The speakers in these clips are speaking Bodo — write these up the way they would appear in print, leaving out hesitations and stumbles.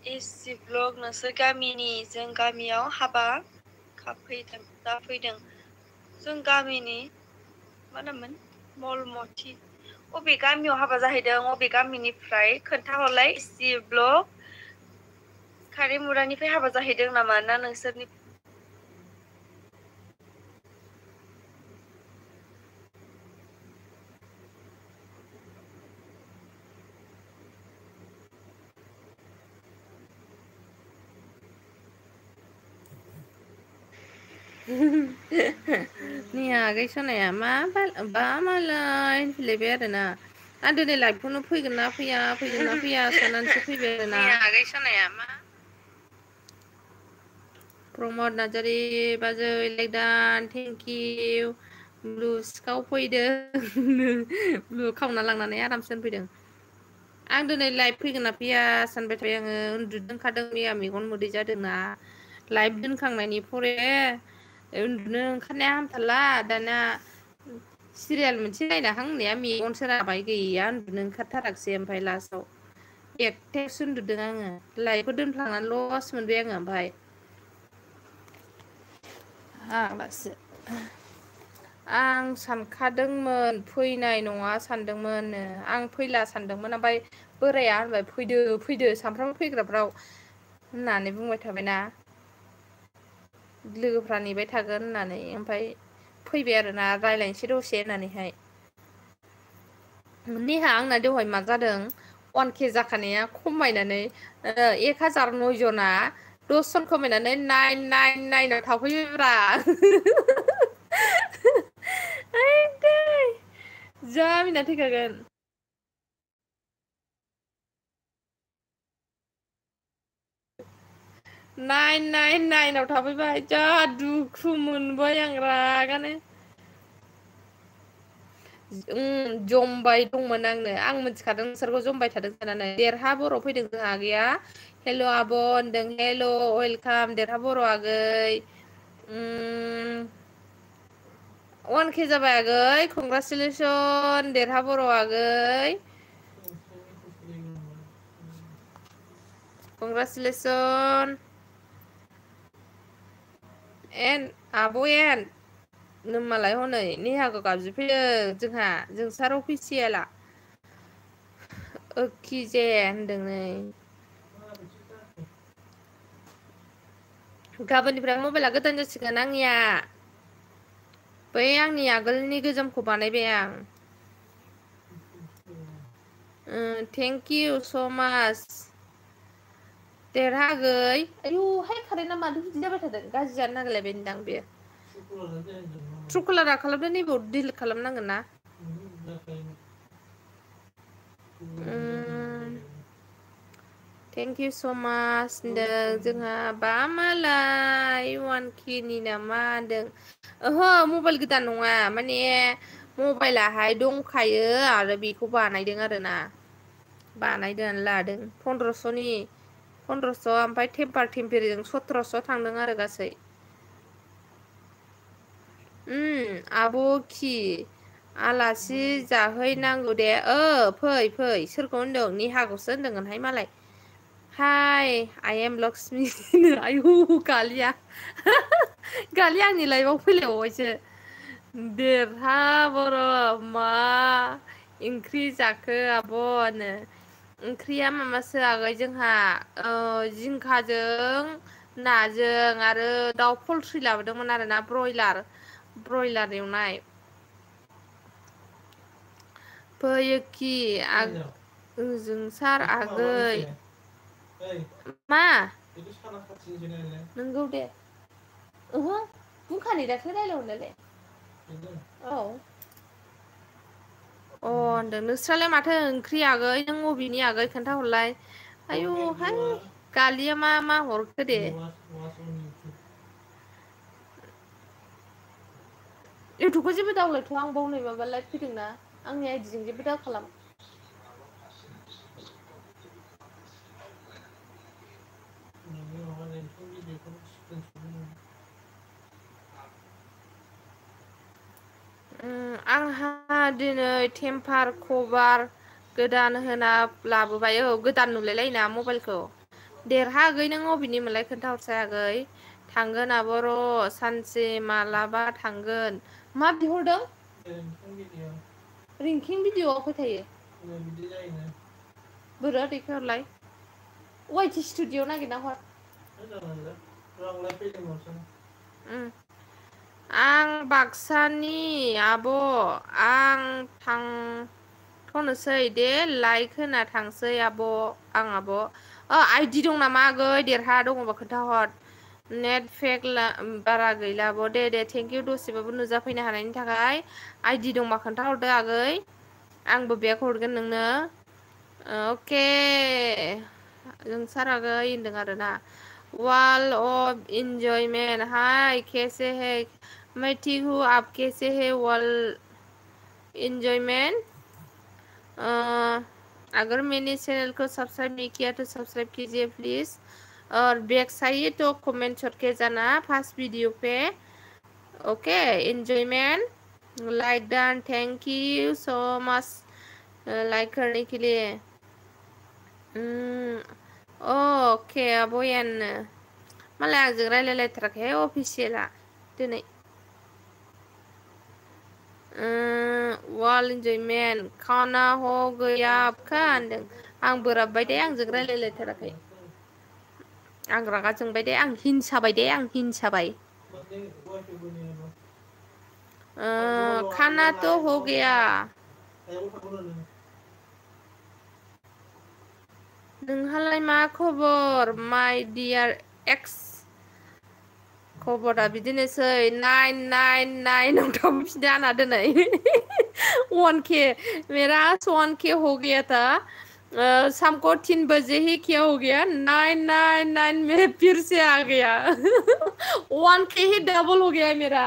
एसि ब्लग नोंसोर गामिनि जों गामियाव हाबा जाफैदों जों गामिनि मा नाममोन मलमथि अबे गामियाव हाबा जाहैदों अबे गामिनिफ्राय खोन्थाहरलाय एसि ब्लग खारिमुरानिफ्राय हाबा जाहैदों नामा ना नोंसोरनि Nia आगै सनाया मा बा मालाय होनफैलायबाय आरोना आं दिनै लाइभखौनो फैगोन ना फैया साननानैसो फैबाय आरोना निया आगै सनाया मा प्रमद नार्जारि बाजै लाइकदान थेंक इउ ब्लु सिखाव फैदों ब्लु खावना लांनानै आरामसो फैदों आं दिनै लाइभ फैगोन ना फैया सानबाय थाबाय आङो उन्दुनो ओंखारदों मैया मेगन मोदै जादोंना लाइभ दोनखांनायनि फरे उन्दुनो ओंखारनाया हामथारला दाना सिरियाल मोनसे नायनाहां होननाया मेगनसो राबाय गैया उन्दुनो ओंखारथाराखिसै ओमफ्राय लास्टाव एकथायावसो उन्दुदों आङो लाइभखौ दोनफ्लांनानै लस मोनबाय आङो ओमफ्राय आंलासो आं सानखादोंमोन फैनाय नङा सानदोंमोन आं फैला सानदोंमोन ओमफ्राय बोराया होनबाय फैदो सामफ्रामबो फैग्राफ्राव होननानै बुंबाय थाबायना लोगोफ्रा नेबाय थागोन होननानै ओमफ्राय फैबाय आरोना रायज्लायनोसै दसे होननानैहाय नेहा आंना दहाय मा जादों 1K जाखानाया खमायनानै 1009 जना 10 जन खमायनानै 999 आव थाफैबायब्रा जा मिनिना थैखागोन नाइन नाइन नाइनाव थाफैबाय जा दुखु मोनबाय आं रागानो जमबाय दंमोन आं मिथिखादों नोंसोरखौ जमबाय थादों जानानै देरहा बर' फैदों जोंहा आगैया हेल' आब' होनदों हेल' वेलकाम देरहा बर' आगै 1K जाबाय आगै कंग्रेसुलेसन देरहा बर' आगै कंग्रेसुलेसन एन आब' एन नोम्मालाय हनै नेहाखौ गाबज्रिफैदों जोंसार अफिसियेला ओखि जे होनदों नै गाबोननिफ्राय मबाइला गोदान जासिगोन आंनिया बै आंनि आगोलनि गोजामखौ बानायबाय आं थेंक इउ स' माच देरहागै आयुहाय कारेन्टआ मानो बिदि जाबाय थादों गाज्रि जानो नागिरलायबाय दां बेयो ट्रुकलारा खालामदो नैबाव डिलिट खालामनांगोन ना थेंक इउ स' माच होनदों जोंहा बा मालाय 1K नि नामा होनदों ओहो मबाइल गोदान नङा माने मबाइलाहाय दंखायो आरो बेखौ बानायदों आरोना बानायदोंनानै लादों 1500 ओमफ्राय टेम्पार टेम्पारिजों 1700 थांदों आरो गासै आब' खि आलासि जाहैनांगौ दे फै सोरखौ होनदों नेहाखौसो होनदोंगोनहाय मालाय हाय आइ एम लक्समि आयु गालिया आंनि लाइफआव फैलायबावबायसो देरहा बर' मा ओंख्रि जाखो आब'नो ओंख्रिया माबासो आगै जोंहा जिंखाजों नाजों आरो दाउ पलट्रि लाबोदोंमोन आरोना ब्रयलार एवनाय फैयोखि जोंसार आगै मा नंगौ दे ओहो बुंखानि दाख्लै रायज्लायहरनायालाय औ होनदों नोंस्रालाय माथो ओंख्रि आगै नों अबेनि आगै खोन्थाहरलाय आयुहाय गालिया मा हरखो दे इउटुबखौ जेबो दावलायथ' आं बावनाय माबा लाइभ फैदोंना आंनि आइडिजों जेबो दा खालाम आंहा दिनै टेम्पार कभार गोदान होना लाबोबाय गोदान नुलायलायोना मबाइलखौ देरहागै नों अबेनि मोनलाय खोन्थाहरसाय आगै थांगोन आब' र' सानसे मालाबा थांगोन मा बिहरदों रिंकिं भिडिअ'आव फैथायो बोरो दैखायहरलाय वाइटि स्टुडिअ नागिरना हर आं बाक्सानि आब' आं थांथ'नोसै दे लाइक होना थांसै आब' आब' आइडि दं नामा आगै देरहा दङबा खोन्थाहर नेट फेक बारा गैला आब' दे थेंक इउ दसेबाबो नुजाफैनो हानायनि थाखाय आइडि दंबा खोन्थाहरदो आगै आंबो बेग हरगोन नोंनो अके नोंसार आगै होनदों आरोना वाल ऑफ इंजॉयमेंट हाय कैसे है मैं ठीक हूँ आप कैसे है वाल इंजॉयमेंट अगर मैंने चैनल को सब्सक्राइब नहीं किया तो सब्सक्राइब कीजिए प्लीज और बैग चाहिए तो कमेंट छोड़ के जाना first video Pay okay enjoyment like done thank you so much like करने के लिए ओके आब'यानो मालाय आंजों रायलायलायथाराखै अफिसियेला दिनै वाल इन्जयमेन्ट खाना हो गया आपका होनदों आं बोराबबाय दे आंजों रायलायलायथाराखै आं रागा जोंबाय दे आं हिंसाबाय दे आं हिंसाबाय खाना तो हो गया नोंहालाय मा खबर माय डियार एक्स खबरा बिदिनोसै 999 थांफिनदो आंना दिनै 1K मेरा 1K हो गया था शाम को 3 बजे ही क्या हो गया 999 में फिर से आ गया 1K ही डबल हो गया मेरा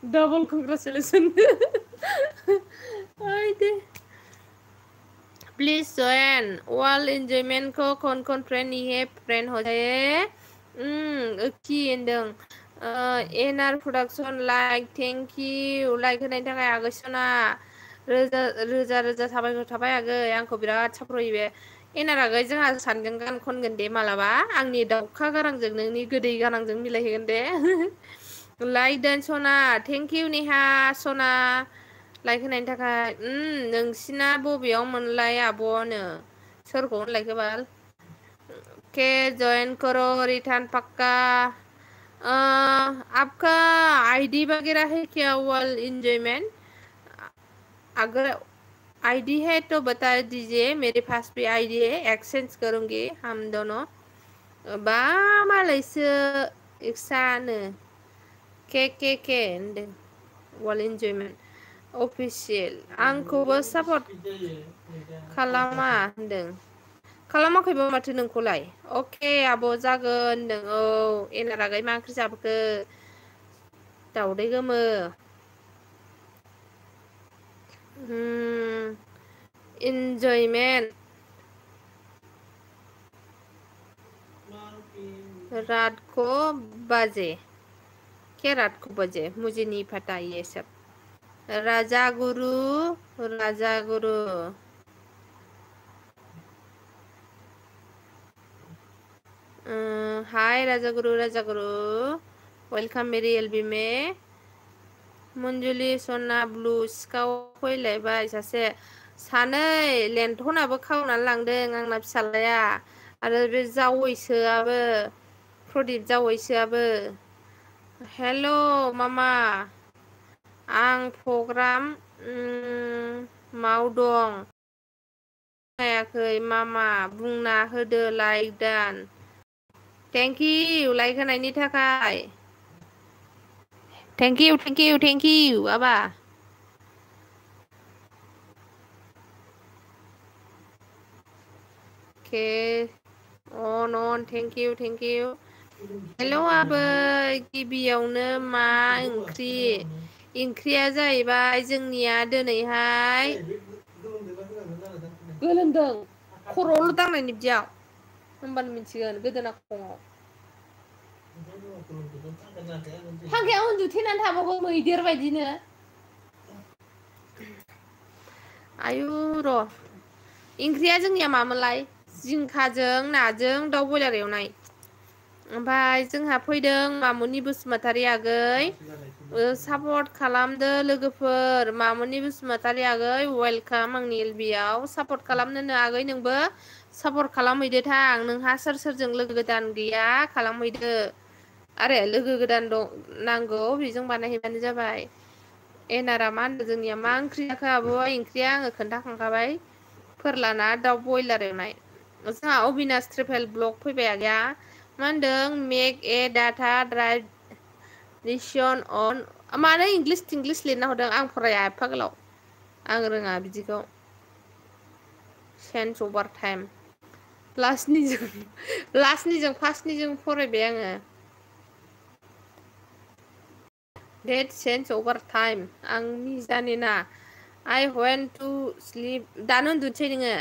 double congratulation please join wall enjoyment को कौन फ्रेंड नहीं है फ्रेंड हो जाए की होनदों NR production like thank you like होनायनि थाखाय आगै सना रोजा रोजा साबायखर थाबाय आगै आंखौ बिराद सापरहोयो बे एनार आगै जोंहा सानजों गान खनगोन दे मालाबा आंनि दाउखा गारांजों नोंनि गोदै गारांजों मिलायहैगोन दे लाइक दोन सना थेंक इउ नेहा सना लाइक होनायनि थाखाय नोंसिना बबेयाव मोनलाय आब'नो सोरखौ होनलायखो बाल के ज्वाइन करो रिटर्न पक्का आपका आईडी वगैरह है क्या वाल इंजॉयमेंट अगर आईडी है तो बता दीजिए मेरे पास भी आईडी है एक्सचेंज करूंगी हम दोनों बा मालायसो एक्सानो के वाल एन्जयमेन्ट अफिसियेल आंखौबो सापर्ट खालामा होनदों खालामाखैबा माथो नोंखौलाय अके आब' जागोन होनदों औ एनार आगै मा ओंख्रि जाबोखो दाउदै गोमो एन्जयमेन्ट रात को बजे क्या रात को बजे मुझे नहीं पता ये सब राजा गुरु हाय राजा गुरु वेलकम मेरी एलबी में मंजुलि सना ब्लू सिखाव फैलायबाय सासे सानै लेन्थनाबो खावनानै लांदों आंना फिसालाया आरो बे जावैसोआबो प्रदीप जावैसोआबो हेल' मामा आं प्रग्राम माव दं खोनायाखै मामा बुंना होदो लाइक दान थेंक इउ लाइक होनायनि थाखाय थेंक इउ आबा के अन थेंक इउ हेल' आबै गिबियावनो मा ओंख्रिया जाहैबाय जोंनिया दिनैहाय गोलोमदों खर'आवल' दांनायनि बिदियाव होमबानो मिथिगोन गोदोना खङाव फांखाया उन्दुथेनानै थाबावगौ मैदेर बायदिनो आयु र' ओंख्रिया जोंनिया मामोनलाय जिंखाजों नाजों दाउ बयलार एवनाय। ओमफ्राय जोंहा फैदों मामुनि बसुमतारी आगै सापर्ट खालामदो लोगोफोर। मामुनि बसुमतारी आगै वेलकाम आंनि एलबियाव सापर्ट खालामनोनो आगै नोंबो सापर्ट खालामहैदो थां। नोंहा सोर सोरजों लोगो गोदान गैया खालामहैदो आरो लोगो गोदान दं नांगौ बेजों बानायहैबानो जाबाय। एनारा मा होनदों जोंनिया मा ओंख्रि जाखो आब'? ओंख्रिया आङो खोन्थाखांखाबाय फोरला ना दाउ बयलार एवनाय। जोंहा अबिनास ट्रेभेल ब्लग फैबाय आगैया मा होनदों make a data drive reason on मानो इंलिस थिंलिस लिरना हरदों आं फराया एफा गोलाव आं रोङा बिदिखौ। सेन्स अभार टाइम लास्टनिजों फार्स्टनिजों फरायबाय आङो। डेट चेन्ज अभार टाइम आं मिजानि ना आइ वेन्ट टु स्लिप दानो उन्दुसै नोङो?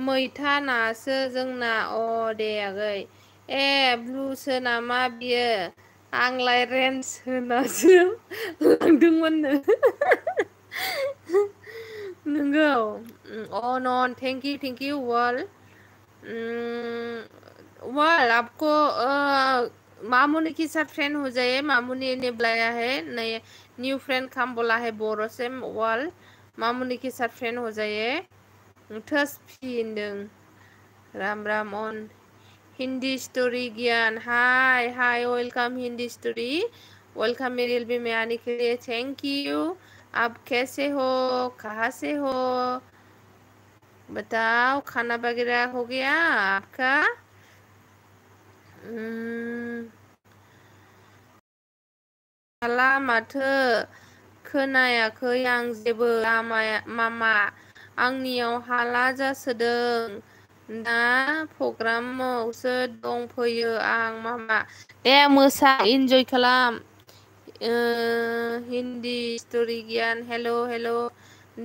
मैथा नासो जोंना अ दे आगै ए ब्लुसो नामा बियो आंलाय रेन्स होनासो लांदोंमोननो। नोंगौ अ नन थेंक इउ वाल वाल आपको मामुनी के साथ फ्रेंड हो जाए। मामुनी ने बुलाया है नए न्यू फ्रेंड काम बोला है बोरो से वाल मामुनी के साथ फ्रेंड हो जाए। थोस फिनदों राम राम अन हिंदी स्टोरी ज्ञान हाय hi welcome Hindi story welcome मेरी एलबी में आने के लिए थैंक यू। आप कैसे हो कहाँ से हो बताओ खाना वगैरह हो गया आपका? हाला माथो खोनायाखै आं जेबो मामा आंनियाव हाला जासोदों दा प्रग्रामावसो दंफैयो आं मामा दे मोसा इन्जय खालाम। हिन्दी स्ट'रि गियान हेल' हेल'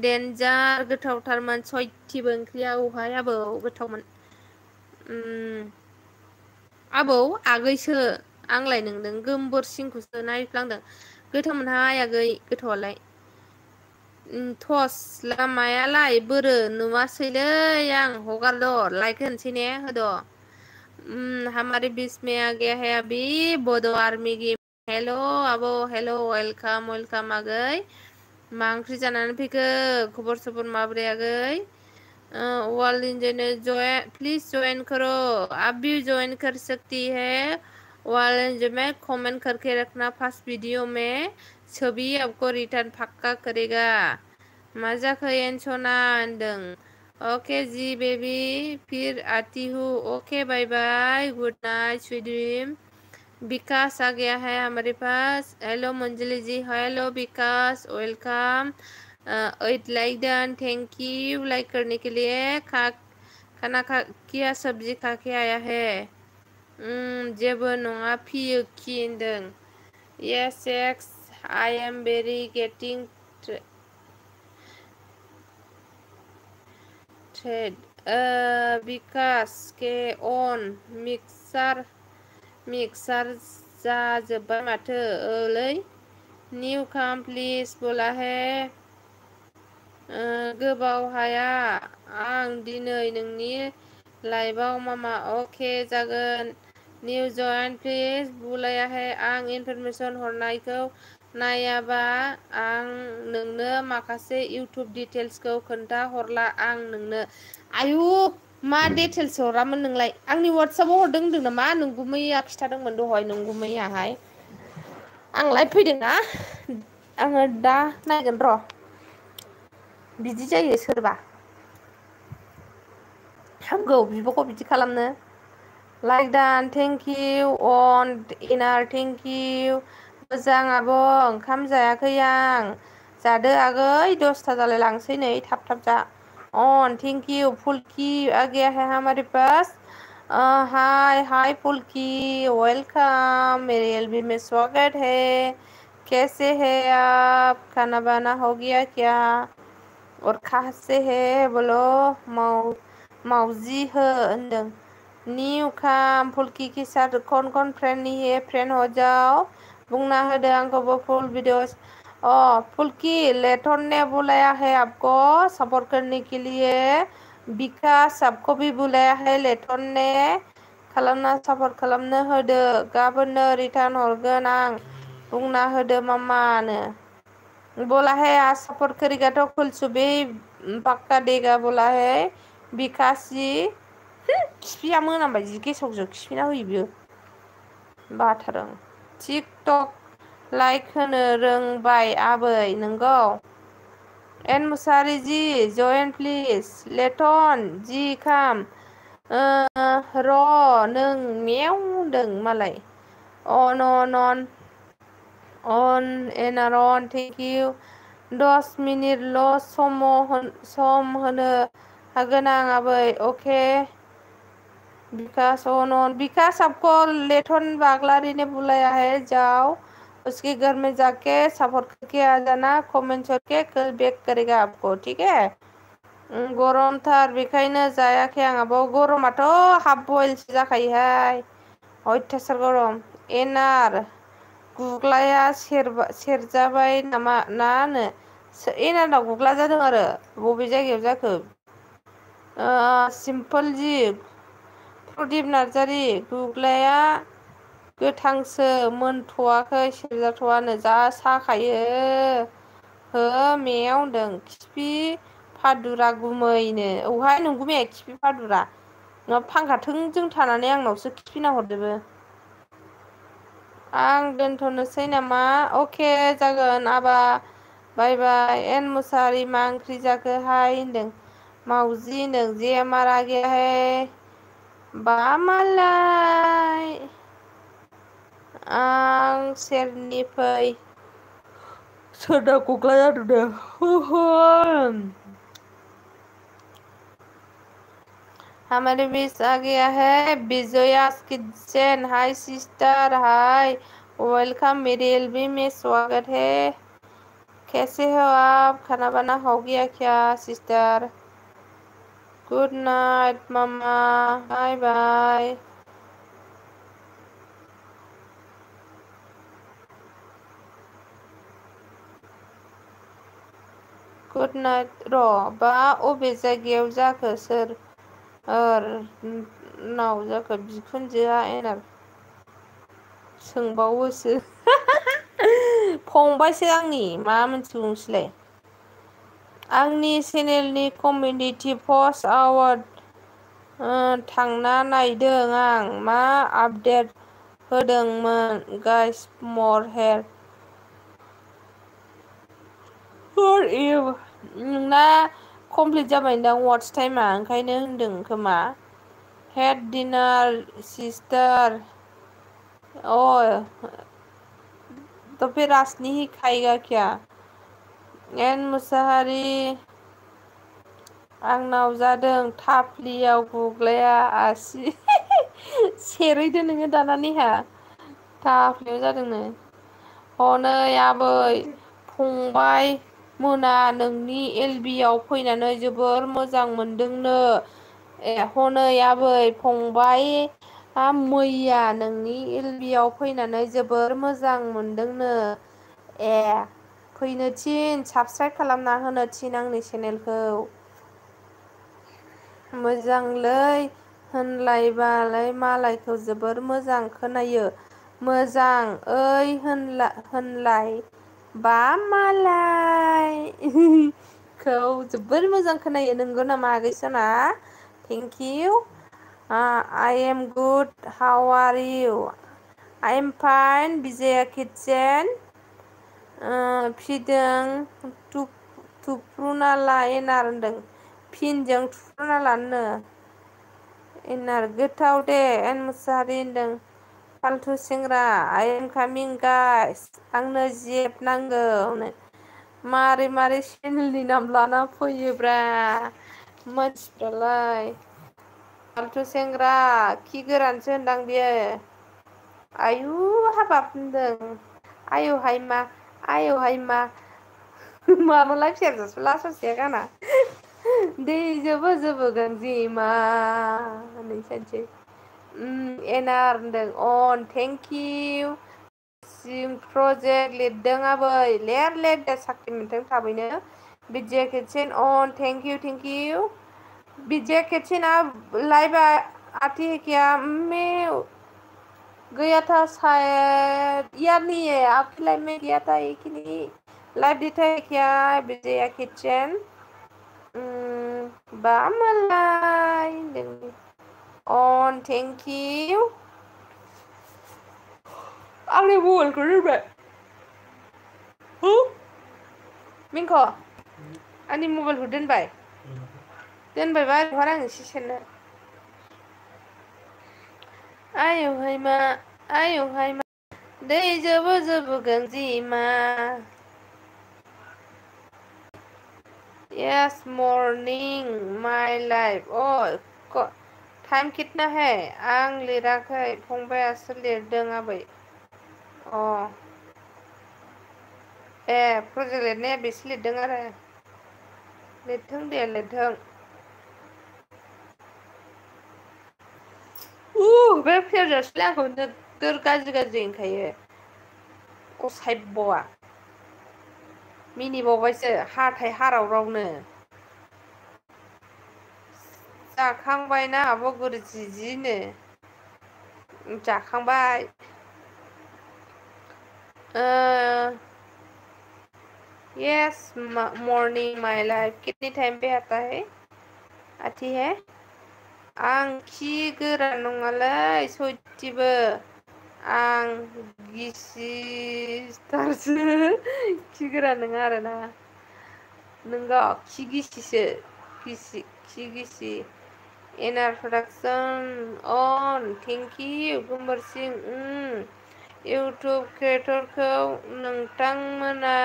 देन्जार गोथावथारमोन सयथिबो ओंख्रिया औहाय आबौ गोथावमोन। आबौ आगैसो आंलाय नोंदों गोमबोरसिंखौसो नायफ्लांदों गोथावमोनहाय आगै गोथावआलाय। थस लामायालाय बोरो नुवासैलै आं हगारद' लाइक होनसै ने होद'। हमारे बीच में आ गया है अभी बोदो आर्मी गेम हेल' आब' हेल' वेलकाम वेलकाम आगै मा ओंख्रि जानानै फैखो खबर सबर माब्रै आगै? वर्ल्ड इंजॉय प्लीज ज्वाइन करो आप भी ज्वाइन कर सकती है। वर्ल्ड में कमेंट करके रखना फर्स्ट वीडियो में सभी आपको रिटर्न पक्का करेगा। मा जाखो एनसना होनदों ओके जी बेबी फिर आती हूँ okay bye bye good night sweet dream. Vikas आ गया है हमारे पास hello Manjali ji hello Vikas welcome. 8 like done thank you like करने के लिए। खाना खा क्या सब्जी खा के आया है? जेबो नङा फियो खि होनदों yes ex I am very getting trade Vikas के अन मिक्सार जाजोब्बाय माथो ओलै न्यू काम प्लिज बोला है गोबाव हाया आं दिनै नोंनि लाइभआव मामा अके जागोन निउ जइन प्लिज बुलाया है आं इनफरमेसन हरनायखौ नायाबा आं नोंनो माखासे इउटुब डिटेल्सखौ खोन्था हरला आं नोंनो आयु मा डिटेल्स हरामोन नोंलाय आंनि वाट्सएपाव हरदों होनदों नामा नोंगुमैया खिथादोंमोन दहाय नोंगुमैयाहाय आं लाइभ फैदोंना आङो दा नायगोन र' बिदि जायो सोरबा हामगौ बिब'खौ बिदि खालामनो लाइक डान थेंक इउ अन इनार थेंक इउ मोजां आब' ओंखाम जायाखै आं जादो आगै 10ता जालाय लांसै नै थाब थाब जा अन थेंक यू फुल्की आ गया है हमारे पास हाय हाय फुल्की वेलकम मेरे एलबी में स्वागत है कैसे है आप खाना बाना हो गया क्या और कहाँ से है बोलो माउजी हो होनदों न्यू काम फुल्की के साथ कौन कौन फ्रेंड नहीं है फ्रेंड हो जाओ बुंना होदो आंखौबो फुल वीडियोस फुल्की लेटन ने बुलाया है आपको सपोर्ट करने के लिए बिकास आपको भी बुलाया है लेटन ने खालामना सापर्ट खालामनो होदो गाबोननो रिटार्न हरगोन आं बुंना होदो मामानो बोला है आज सपोर्ट करेगा तो खुल सुबह पक्का देगा बोला है बिकास जी खिफिया मोनामबाय जि गेसावजों खिफिना होयो बियो बाथारों टिकटक लाइक होनो रोंबाय आबै नंगौ एन मुसारि जी जइन प्लिज लेटन जी खाम र' नों मेव होनदों मालाय अन एनारन थेंक इउ 10 मिनिटल' सम होनो हागोन आं आबै अके विकास आपको लेटन बागलारी ने बुलाया है जाओ उसके घर में जाके सपोर्ट करके आ जाना कमेंट करके कल बैक करेगा आपको ठीक है गरमथार बेखायनो जायाखै आं आब' गरमाथ' हाफ बयलसो जाखायोहाय अयथासार गरम एनार गुग्लाया सेरजाबाय नामा ना होनो एनारनाव गुग्ला जादों आरो बबे जायगायाव जाखो सिम्पोल जि प्रदीप नार्जारि गुग्लाया गोथांसो मोनथ'वाखै सेरजाथ'वानो जा साखायो हो मेव होनदों खिफि फादुरा गुमैनो औहाय नंगौ मे खिफि फादुरा नङा फांखा थोंजों थानानै आंनावसो खिफिना हरदोबो आं दोनथ'नोसै नामा अके जागोन आबा बाय बाय एन मुसाहारि मा ओंख्रि जाखो हाय होनदों मावजि होनदों जे मारा गया है बा मालाय आं सेरनि फै सोरना गग्ला जादों हमारे बीच आ गया है Vijaya's kitchen hi sister hi welcome मेरे एलबी में स्वागत है कैसे हो आप खाना बना हो गया क्या सिस्टर गुड नाइट मामा बाय बाय गुड नाइट र' बा अबे जायगायाव जाखो सोर नाव जाखो बिखुनजोआ एनार सोंबावोसो फंबायसो आंनि मा मोनथिगौ नोंसोरलाय आंनि चेनेलनि कमिउनिटि पस्ट आवार्ड थांना नायदों आं मा आपडेट होदोंमोन गाइस मर हेयर फर इउ नोंना कमप्लिट जाबायदां वाट्स टाइमा ओंखायनो होनदों खोमा हेड डिनार सिस्टार तो फिर रासनी ही खाएगा क्या एन मुसाहारि आंनाव जादों थाफ्लियाव गुग्लाया आसि सेरैदो नोङो दाना नेहा थाफ्लियाव जादोंनो हनै आबै फंबाय मोना नोंनि एलबियाव फैनानै जोबोर मोजां मोनदोंनो हनै आबै फंबाय मैया नोंनि एलबियाव फैनानै जोबोर मोजां मोनदोंनो फैनो थिन साबसक्राइब खालामना होनो थिन आंनि चेनेलखौ मोजांलै होनलायबालाय मालायखौ जोबोर मोजां खोनायो मोजां ओइ होनलाय बा मालाय खौ जोबोर मोजां खोनायो नोंगौ नामा आगै सना thank you I am good how are you I am fine Bijaya kitchen फिदों थुफ्रुना ला एनार होनदों फिनजों थुफ्रुना लानो एनार गोथाव दे एन मुसाहारि होनदों फालथु सेंग्रा आइ एम कामिं गाइस आंनो जेब नांगौ मारै चेनेलनि नाम लाना फैयोब्रा मानसिफ्रालाय फालथु सेंग्रा खि गोरानसो होनदां बियो आयु हाबाब होनदों आयौहाय मा माबालाय फिसाजोसो लाससया गाना दै जोबो गांजेमा होनै सानसै एनार होनदों अन थेंक इउ प्रजेक्ट लिरदों आबै लिर दे साख्रि मोनथों थाबैनो Bijay kitchen on thank you Vijay किचना लाइव आती है क्या? मैं गया था शायद, याद नहीं है आपकी लाइव में गया था एक ही नहीं। लाइव दिखा है क्या विजय किचन? बामलाय on thank you। आंनि मबाइलखौ दोनबाय हो मिंख' आंनि मबाइलखौ दोनबायबा हर आं एसे सेरनो आयौहाय मा दै जोबो जोबो गांजेमा। यस मर्निं माय लाइफ। अ टाइम कितना है? आं लिराखै फंबायासो लिरदों आबै। अ ए प्रजेक्ट लिरनाया बेसो लिरदों आरो लिरथों दे लिरथों। बे फेरजासैलाय आंखौ नोगोर गाज्रि होनखायो असाइबआ मिनिबावबायसो हाथाय हारावरावनो। जाखांबायना आब' गुरजिजिनो? जाखांबाय। यस मॉर्निंग माय लाइफ। कितने टाइम पे आता है? आती है? आं खि गोरा नङालै सयथिबो। आं गिसिथारसो खि गोरा नङा आरोना। नोंगौ खि गिसिसो खि गिसि। एनार प्रडाक्सन अन थेंक इउ गोमबोरसिं। इउटुब क्रियेटरखौ नोंथांमोना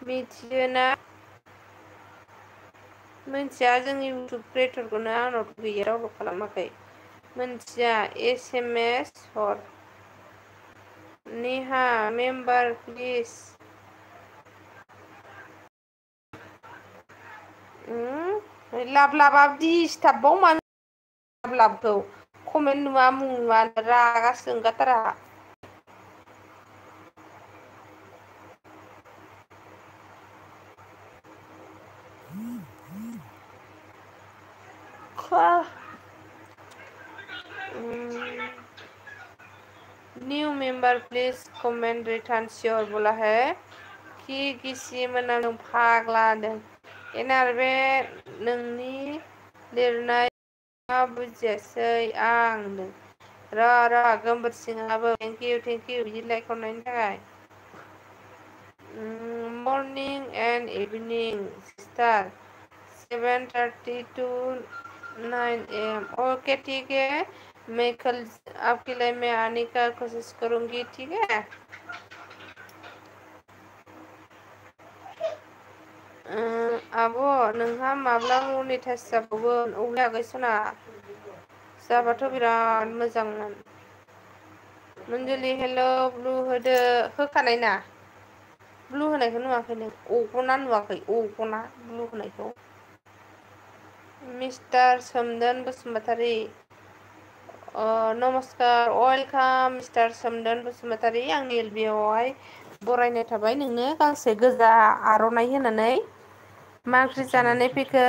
मिथियोना? मिथिया जों इउटुब क्रियेटरखौनो आंनाव गैया रावबो खालामाखै। मिथिया SMS Har. Neha member please. लाब लाबा दिसटार्बबाव मानो लाब लाबखौ कमेन्ट नुवा मुं नुवा रागासो जोंगाथारा। New member please comment return sure बोला है कि गिसि मोनामदों फाग्ला होनदों। एनार बे नोंनि लिरनाय मा बुजियासै आं होनदों। र' गोमबोरसिंहाबो थेंक इउ बिदि लाइक हरनायनि थाखाय। Morning and evening sister 7:30 to 9 AM। Okay ठीक है, मैं कल आपके लिए मैं आने का कोशिश करूंगी, ठीक है? आब' नोंहा माब्ला मनिटाइज जाबावगोन? औलै आगैसना जाबाथ' बिराद मोजांमोन। मन्जुलि हेल' ब्लु होदो। होखानाय ना ब्लु होनायखौ नुवाखै नों? अगना नुवाखै अगना ब्लु होनायखौ? मिस्टार सोमदोन बसुमतारी नमस्कार वेलकाम मिस्टार सोमदोन बसुमतारी। आंनि एलबिआवहाय बरायनाय थाबाय नोंनो गांसे गोजा आर'नाइ होनानै। मा ओंख्रि जानानै फैखो?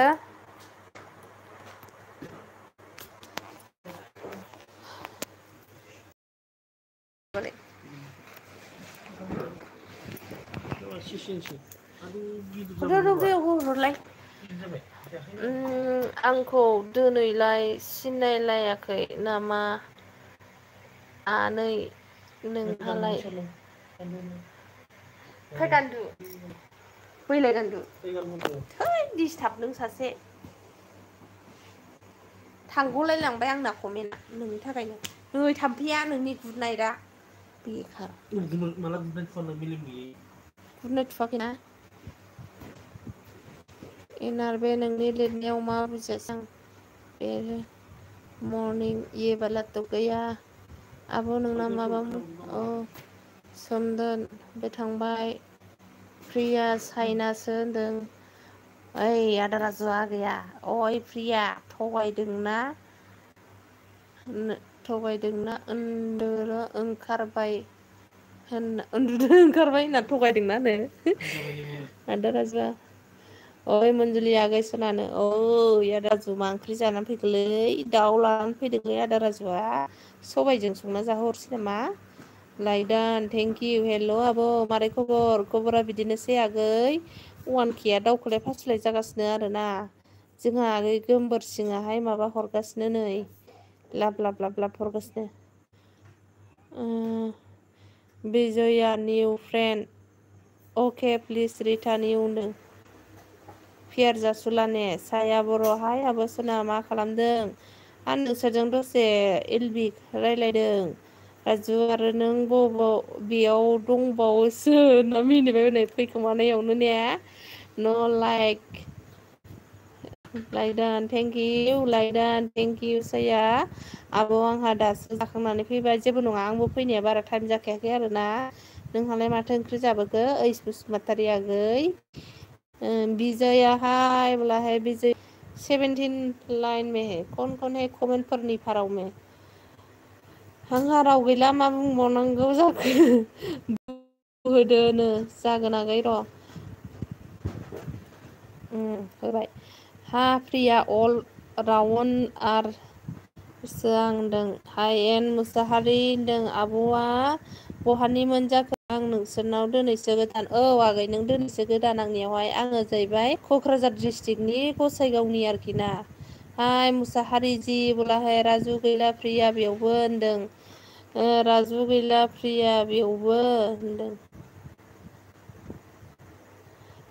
आंखौ दिनैलाय सिनायलायाखै नामा आनै नोंहालाय? फै गान्दु बैलाय गान्दु थै दिसटार्ब नों सासे। थांगौलाय लांबाय आंना कमेन्टआ नोंनि थाखायनो। नै थाम्फैया नोंनि गुड नाइटआ बेखार। माला गुड नाइट थुआ मिलिम गैयै? Good night थुआखैना? एनार बे नोंनि लिरनायाव मा बुजियासै आं। बे मर्निं ये वाला तो गया। आब' नोंना माबा सोमदोन बे थांबाय। प्रिया साइनासो होनदों। ओइ आदा राजुआ गैया। अइ प्रिया थगायदोंना उन्दुनो ओंखारबाय होनना थगायदोंना नो आदा राजुआ। ओइ मनजुलि आगै सनानो ओइ आदा राजु मा ओंख्रि जानानै फैखोलै दाउ लानानै फैदोंलै आदा राजुआ सबायजों संना जाहोहरसै नामा लायदान थेंक इउ हेल' आब' मारै खबरा बिदिनोसै आगै 1K दावखोलाय फासलाय जागासिनो आरोना जोंहा आगै गोमबोर सिङाहाय माबा हरगासिनो नै लाब लाब लाब लाब हरगासिनो बिजया new friend okay please return you नो पियार जासुलाने साया बर' हाय आब' सना मा खालामदों आं नोंसोरजों दसे एलबि रायलायदों राजु आरो नों बबाव बेयाव दंबावोसो ना मिनिबाय हनै फैखोमानायावनो ने न' लाइक लायदान थेंक इउ साया आब' आंहा दासो जाखांनानै फैबाय जेबो नङा आंबो फैनाया बारा टाइम जाखायाखै आरोना नोंहालाय माथो ओंख्रि जाबोखो ओइस बसुमतारी आगै बिजया हाय बोलाहाय बिजय 17 लाइन में है कौन है कमेन्टफोरनि फाराव में आंहा राव गैला मा बुंबावनांगौ जाखो होदोनो जागोन आगै र' होबाय हा प्रिया अल राउन्ड आर सो आं होनदों हाय एन मुसाहारि होनदों आब'आ बहानि मोनजाखो आं नोंसोरनाव दिनैसो गोदान औ आगै नों दिनैसो गोदान आंनियावहाय आङो जाहैबाय क'क्राझार डिस्ट्रिक्टनि गसाइगावनि आरोखि ना हाय मुसाहारि जि बोलाहाय राजु गैला प्रिया बेयावबो होनदों राजु गैला प्रिया बेयावबो होनदों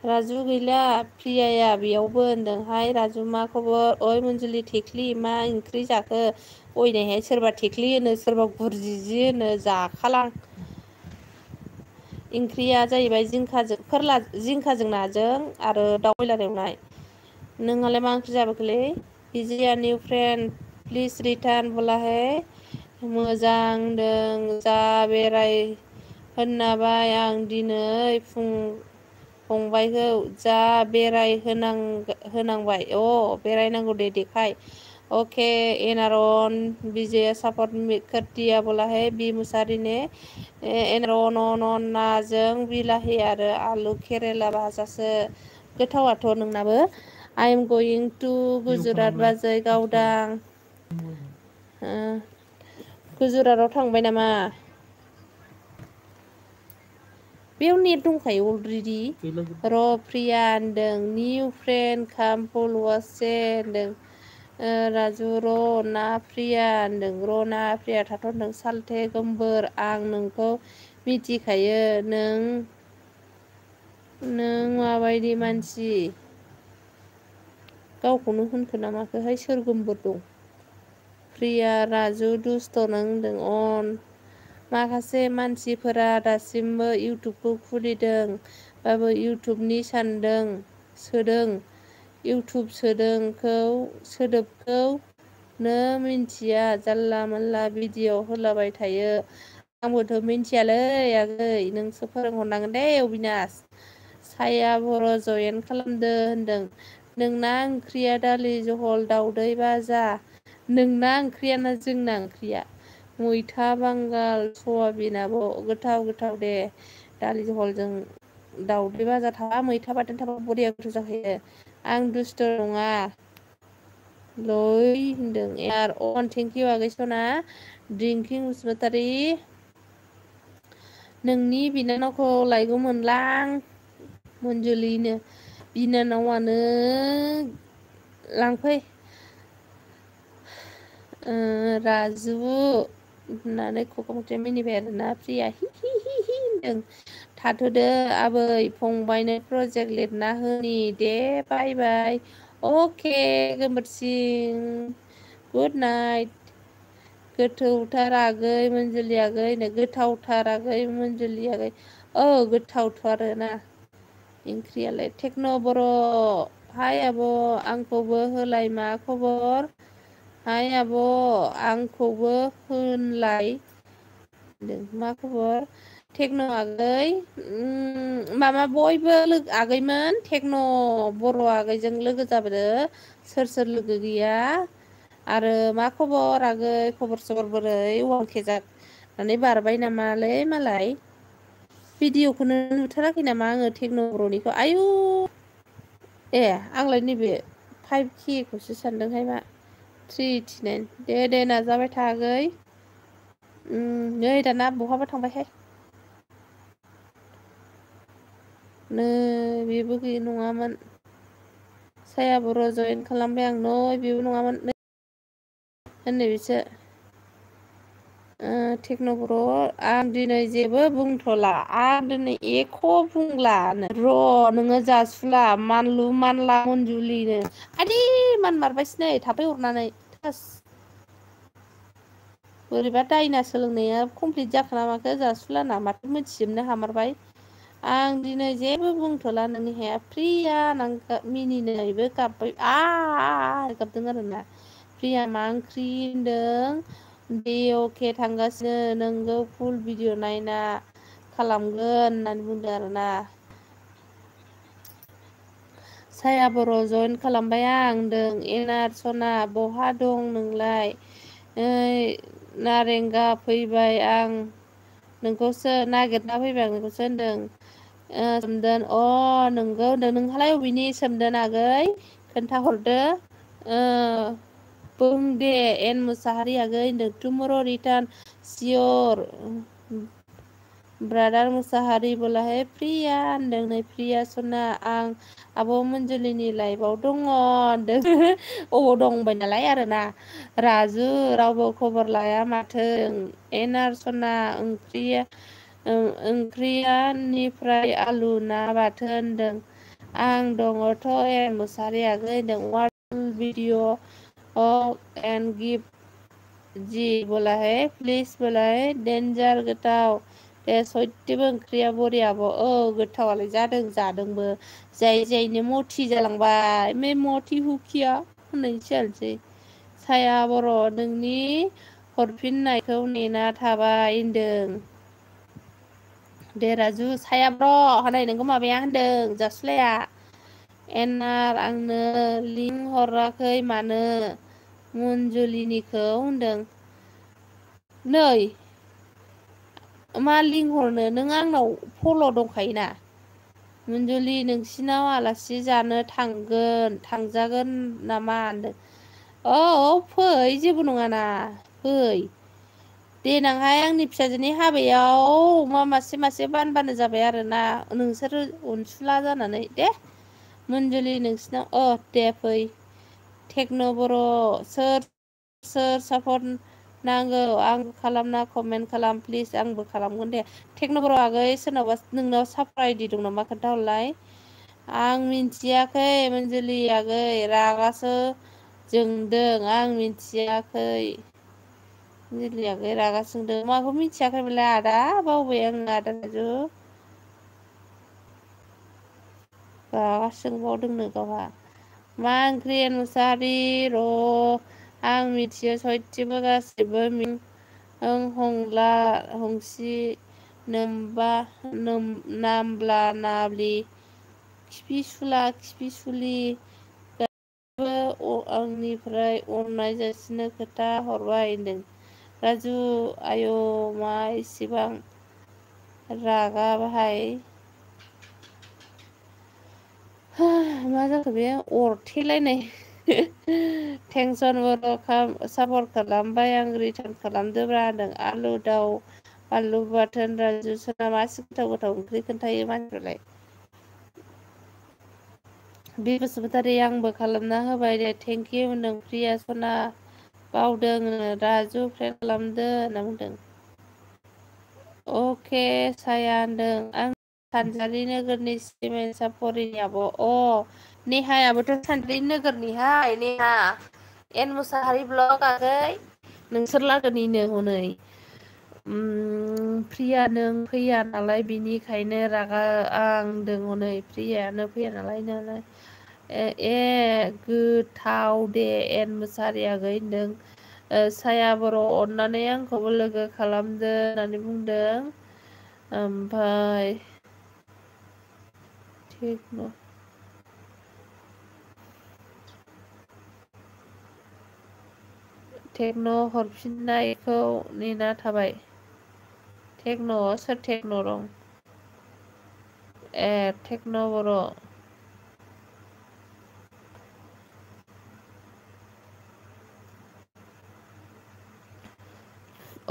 राजु गैला प्रियाया बेयावबो होनदों हाय राजु मा खबर ओइ मनजुलि थेख्लि मा ओंख्रि जाखो अयनायहाय सोरबा थेख्लि होनो सोरबा गुरजिजि होनो जाखालां ओंख्रिया जाहैबाय जिंखाजों नाजों आरो दाउ बयलार एवनाय नोंहालाय मा ओंख्रि जाबोखोलै Bijaya new friend please return बोलाहे मोजां होनदों जा बेराय होननाबाय आं दिनै फंबायखौ जा होनांबाय बेरायनांगौ दे देखाय अके एनारन विजय सापर खोरथिया बोलाहे बि मुसारि ने नाजों बिलाहि आरो आलु केरेला भाजासो गोथावाथ' नोंनाबो I am going to Gujarat बाजै गावदां गुजरातआव थांबाय नामा बेयाव नेट दंखायो अलरेडि र' प्रिया होनदों निउ फ्रेन्ड काम फल'वार्स से होनदों राजु र' ना प्रिया होनदों र' ना प्रिया थाथ' होनदों सालथे गोमबोर आं नोंखौ मिथिखायो नों माबायदि मानसि गावखौनो होनखो ना माखोहाय सोर गोमबोर दं प्रिया राजु दुस्थ' नों होनदों अन माखासे मानसिफोरा दासिमबो इउटुबखौ खुलिदों बाबो इउटुबनि सोदों इउटुब सोदोबखौ नो मिन्थिया जानला मोनला भिडिअ होलाबाय थायो आंबोथ' मिन्थियालै आगै नोंसो फोरोंहरनांगोन दे अबिनास साया बर' जयेन खालामदो होनदों नोंना ओंख्रिया दालि जहल दाउदै भाजा नोंना ओंख्रियाना जोंना ओंख्रिया मैथा बांगाल सयाबिनाब गोथाव दे दालि जहलजों दाउदै भाजा थाबा मैथा बाथोन थाबा बरिया गोथाव जाखायो आं दुस्थ' नङा लय होनदों एयार अन थेंक इउ आगै सना दिंकिं बसुमतारी नोंनि बिनानावखौ लायगौमोनलां मनजुलिनो बिनानावानो लांफै राजु होननानै खख' मथे मिनिबाय आरोना प्रिया हि होनदों थाथ'दो आबै फंबायनो प्रजेक्ट लिरना होनि दे बाय बाय अके गोमोरसिं गुड नाइट गोथौथार आगै मोनजुलि आगै गोथावथार आगै मोनजुलि आगै गोथावथ' आरोना ओंख्रियालाय टेक्न' बर' हाय आब' आंखौबो होलाय मा खबर हाय आब' आंखौबो होनलाय मा खबर टेक्न' आगै माबा बयबो आगैमोन टेक्न' बर' आगैजों लोगो जाबोदो सोर लोगो गैया आरो मा खबर आगै खबर सबर बोरै 1K जानानै बारबाय नामालै मालाय भिडिअखौनो नुथाराखै नामा आङो टेक्न' बर'निखौ आयु ए आंलाय नैबे 5K खौसो सानदोंहाय मा 389 दे नाजाबाय था आगै नै दाना बहाबा थांबायहाय नै बेबो नङामोन साया बर' जयेन खालामबाय आं नै बेबो नङामोन नैबेसो टेक्न'बर' आं दिनै जेबो बुंथ'ला आं दिनै एख' बुंलानो र' नोङो जासुला मानलु मानला मन्जुलिनो आदै मानमारबायसो नै थाफै हरनानै बोरैबा दायना सोलोंनाया कमप्लिट जाखोना माखो जासुलाना माथो मिथिजोबनो हामारबाय आं दिनै जेबो बुंथ'ला नोंनि हाया फ्रिया मिनिनोबो गाबबाय गाबदों आरोना प्रिया मा ओंख्रि होनदों दे अके थांगासिनो नोंगौ फुल भिडिअ नायना खालामगोन होननानै बुंदों आरोना साया बर' जयेन खालामबाय आं होनदों एनार सना बहा दं नोंलाय नारेंगा फैबाय आं नोंखौसो नागिरना फैबाय आं नोंखौसो होनदों सोमदोन नोंगौ होनदों नोंहालाय अबेनि सोमदोन आगै खोन्थाहरदो बुं दे एन मुसाहारि आगै होनदों टुमर' रिटार्न सियर ब्रादार मुसाहारि बोलाहाय प्रिया होनदों नै प्रिया सना आं आब' मनजुलिनि लाइफआव दङ होनदों अबाव दं होनबाय नालाय आरोना राजु रावबो खबर लाया माथो एनार सना ओंख्रियानिफ्राय आलु ना बाथोन होनदों आं दङथ' मुसाहारि आगै होनदों वाट भिडिअ एन्ड गिफ्ट जि बोलाहाय प्लिज बोलाहाय देन्जार गोथाव दे सयथिबो ओंख्रिया बरियाब' गोथावालाय जादोंबो जायै जायैनो मथि जालांबाय मथि हुखिया होननायसो जानोसै साया बर' नोंनि हरफिननायखौ नेना थाबाय होनदों दे राजु सायाब्र' हनै नोंखौ माबाया होनदों जासुलाया एनार आंनो लिंक हराखै मानो मनजुलिनिखौ होनदों नै मा लिंहरनो नों आंनाव फल' दंखायोना मनजुलि नोंसिनाव आलासि जानो थांजागोन नामा होनदों फै जेबो नङाना फै देनांहाय आंनि फिसाजोनि हाबायाव अमा मासे मासे बानबानो जाबाय आरोना नोंसोरो अनसुला जानानै दे मनजुलि नोंसिनाव दे फै टेक्न' बर' सोर सापर्ट नांगौ आं खालामना कमेन्ट खालाम प्लिज आंबो खालामगोन दे टेक्न'बर' आगै सोरनावबा नोंनाव साप्रा आइडि दं नामा खोन्थाहरलाय आं मिन्थियाखै मनजुलि आगै रागासो जोंदों आं मिथियाखै मनजुलि आगै रागा जोंदों माखौ मिथियाखैमोनलाय आदा बावबाय आङो आदा राजु रागासो जोंबावदोंनो गावहा मा ओंख्रि मुसाहारि र' आं मिथियो सयथिबो गासिबो हंला हंसि नामब्ला नाब्लि खिफिसुलि आंनिफ्राय अननाय जासिनो खोथा हरबाय होनदों राजु आय' मा इसेबां रागा बाहाय मा जाखो बे अरथेलायनाय टेनसन सापर्ट खालामबाय आं रिटार्न खालामदोब्रा होनदों आलु दाउ आलु बाथोन राजु सना मासे गोथाव ओंख्रि खोन्थायो मानसिफ्रालाय बे बसुमतारी आंबो खालामना होबाय दे थेंकिउ होनदों प्रिया सना बावदों राजु फ्रेन्ड खालामदो होनना बुंदों अके साया होनदों आं सानजारि नोगोरनि सिमेन्ट सापरिनि आब' नेहायाबोथ' सानजारि नोगोरनिहाय नेहा एन मुसाहारि ब्लक आगै नोंसोर लागोनिनो हनै प्रिया नों फैया नालाय बिनिखायनो रागा आंदों हनै प्रियानो फैया नालाय गोथाव दे एन मुसाहारि आगै होनदों साया बर' अननानै आंखौबो लोगो खालामदो होननानै बुंदों ओमफ्राय टेक्न' हरफिननायखौ नेना थाबाय सोर टेक्न' दं टेक्न' बर'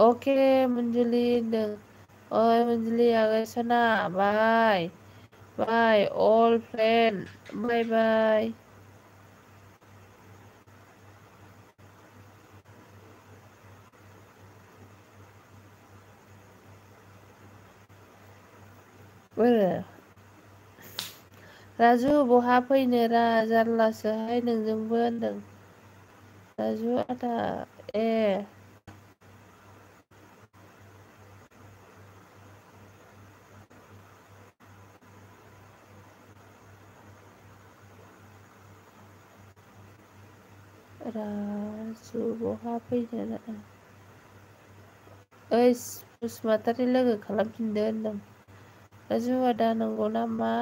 Oke, Manjuli deng. Oi, Manjuli agak sana. Bye. Bye, all friend. Bye bye. Raju बहा फैनो रा जारलासोहाय नोंजोंबो होनदों राजु आदा ए राजु बहा फैनो रा ओइ बसुमतारी लोगो खालामफिनदो होनदों राजु आदा नंगौ नामा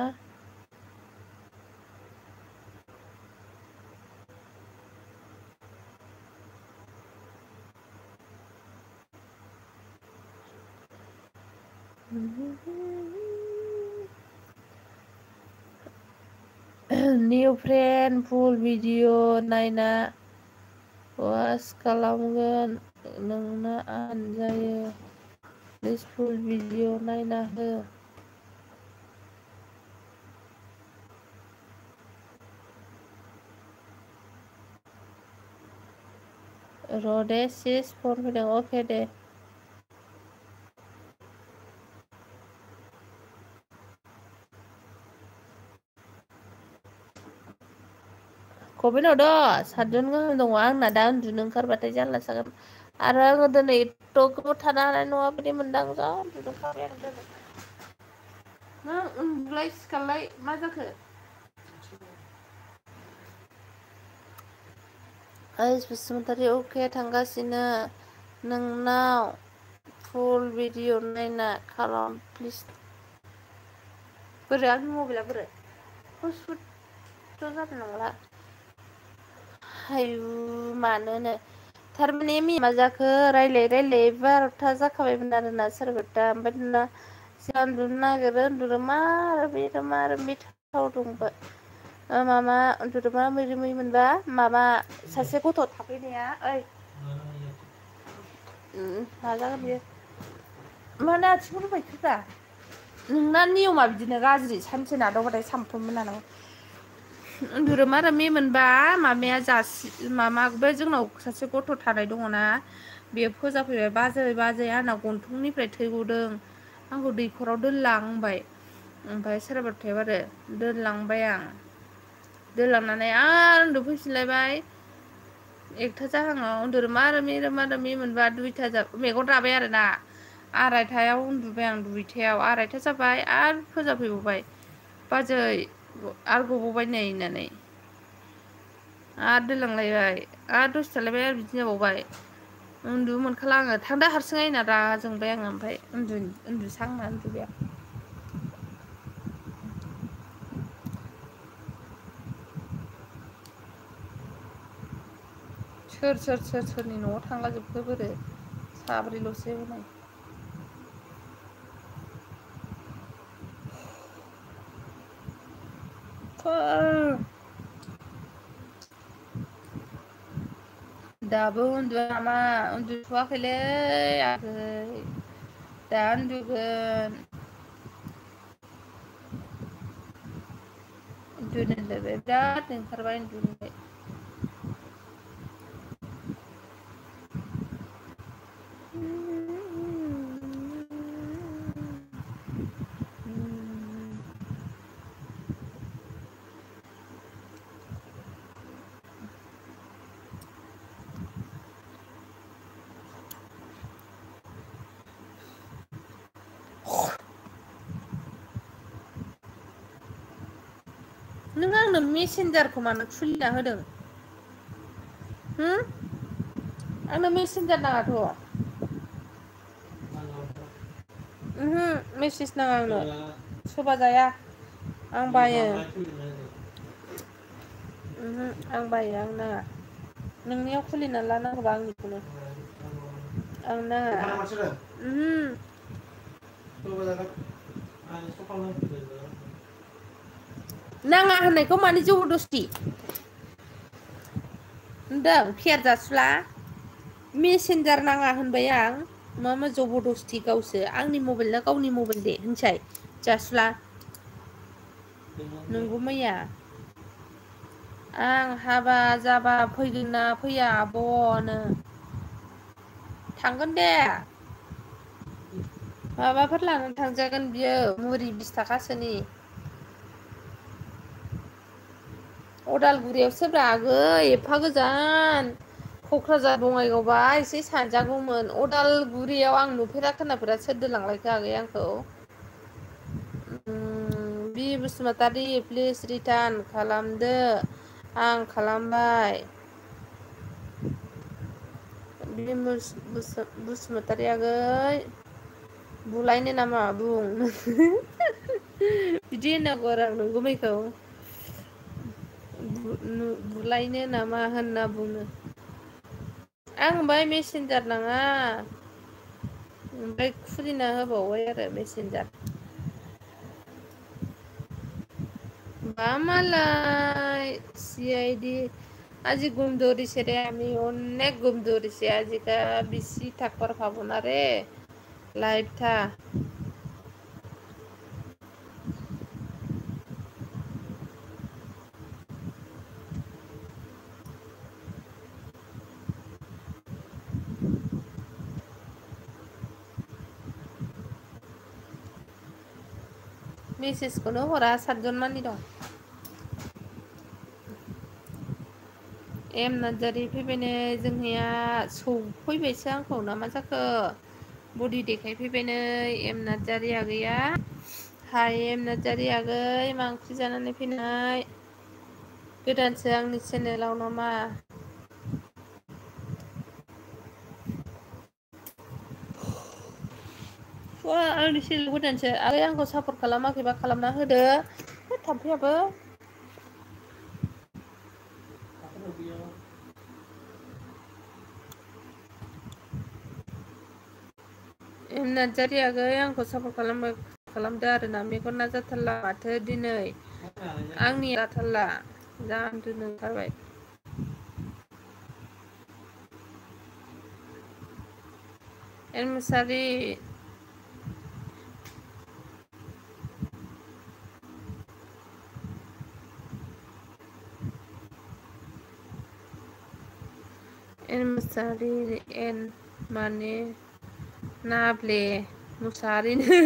निउ फ्रेन्ड फुल भिडिअ नायना वाच खालामगोन नोंना आन जायो प्लिज फुल भिडिअ नायना हो रडे सिस फन फैदों अके दे कबिनाव द' 7 जन गाहाम दङ आंना दा उन्दुनो ओंखारबाथाय जारला जागोन आरो आङो दिनै एथ' गोबाव थानो हानाय नङा बायदि मोनदां जा उन्दुनो ओंखारबाय आं दिनै नों उन्दुलाय सिखारलाय मा जाखो ओइ बसुमतारी अके थांगासिनो नोंनाव फुल भिडिअ नायना खालाम प्लिज बोरो आंनि मबाइला बोरो हसपिट जादों नंला आयु मानोनो थारमाने मा जाखो रायलाय 12था जाखाबायमोन आरोना सोरबेरता ओमफ्राय दाना उन्दुनो नागिरो उन्दुनो थाव दंबो माबा उन्दुदोंबा मैरोमै मोनबा माबा सासे गथ' थाफैनाया ओइ मा जागोन बेयो मानो आथिंखौ रुबायथोब्रा नोंना नियमा बिदिनो गाज्रि सानसे नादावबाथाय सानफ्रोमबो नानांगौ उन्दुरोमा रोमि मोनबा मामाया मामाबो जोंनाव सासे गथ' थानाय दङना बेयो फोजाफैबाय बाजै आंना गन्थंनिफ्राय थै गदों आंखौ दैखराव दोनलांबाय ओमफ्राय सोरबाथाय आरो दोनलांबाय आं दोनलांनानै आरो उन्दुफैफिनलायबाय 1था जाहाङाव उन्दुरोमा रोमि मोनबा 2था मेगन राबाय आरोना 2:30आव उन्दुबाय आं 2:00आव 2:30 जाबाय आरो फोजाफैबावबाय बाजै आरो गबावबाय नै होननानै आरो दोनलांलायबाय आरो दसे थालायबाय आरो बिदिनो जाबावबाय उन्दुनो मोनखाला आङो थांदो हारसिङै होनना रागा जोंबाय आङो ओमफ्राय उन्दुसां होनना उन्दुबाय आं सोरनि न'आव थांला जोबखो बोरो साब्रैल'सै हनै दाबो उन्दुआ नामा उन्दुथ'वाखैलै आगै दा उन्दुगोन उन्दुनोलाय बिराद ओंखारबाय उन्दुनोलाय नों आंनो मेसेन्जारखौ मानो खुलिना होदों आंनो मेसेन्जार नाङाथ' मेसेज नाङा आंनो सोबा जाया आं बायो आं बायो आं नाङा नोंनियाव खुलिना लानांगौबा आंनिखौनो आं नाङा नाङा होननायखौ मानो जबरदस्ति होनदों फेर जासुला मेसेन्जार नाङा होनबाय आं मा जबरदस्ति गावसो आंनि मबाइलना गावनि मबाइल दे होनसाय जासुला नंगौ मैया आं हाबा जाबा फैगोन ना फैया आब'नो थांगोन दे माबाफोर लानानै थांजागोन बियो मुरि 20 थाखासोनि अदालगुरियावसो ब्रा आगै एफा गोजान क'क्राझार बङाइगावबा एसे सानजागौमोन अदालगुरियाव आं नुफेरा खोनाफेरा सोर दोनलांलायखो आगै आंखौ बि बसुमतारी प्लिज रिटार्न खालामदो आं खालामबाय बि बसुमतारी आगै बुलायनो नामा बुं बिदि होननांगौ आरो आं नंगुमैखौ बुलायनो नामा होनना बुङो आं होनबाय मेसेन्जार नाङा ओमफ्राय खुलिना होबावबाय आरो मेसेन्जार बा मालाय CID আজি ঘুম ধরিছে রে আমি অনেক ঘুম ধরিছে আজিকা বেশি থাকবার পাবো না রে লাইফটা मेसेजखौनो हरा 7 जन मानि दं एम नार्जारि फैबायनो जोंनिया सौफैबायसो आंखौ ना मा जाखो बडि देखायफैबायनो एम नार्जारि आगैया हाय एम नार्जारि आगै मा ओंख्रि जानानै फैनाय गोदानसो आंनि चेनेलाव नामा आंनि चेनेल गोदानसो आगै आंखौ सापर्ट खालामाखैबा खालामना होदो थाम्फैयाबो एम नार्जारि आगै आंखौ सापर्ट खालामदो आरोना मेगन नाजाथारला माथो दिनै आंनि जाथारला जा उन्दुनो ओंखारबाय एम मुसारि एन मुसारि एन माने नाब्ले मुसाहारिनो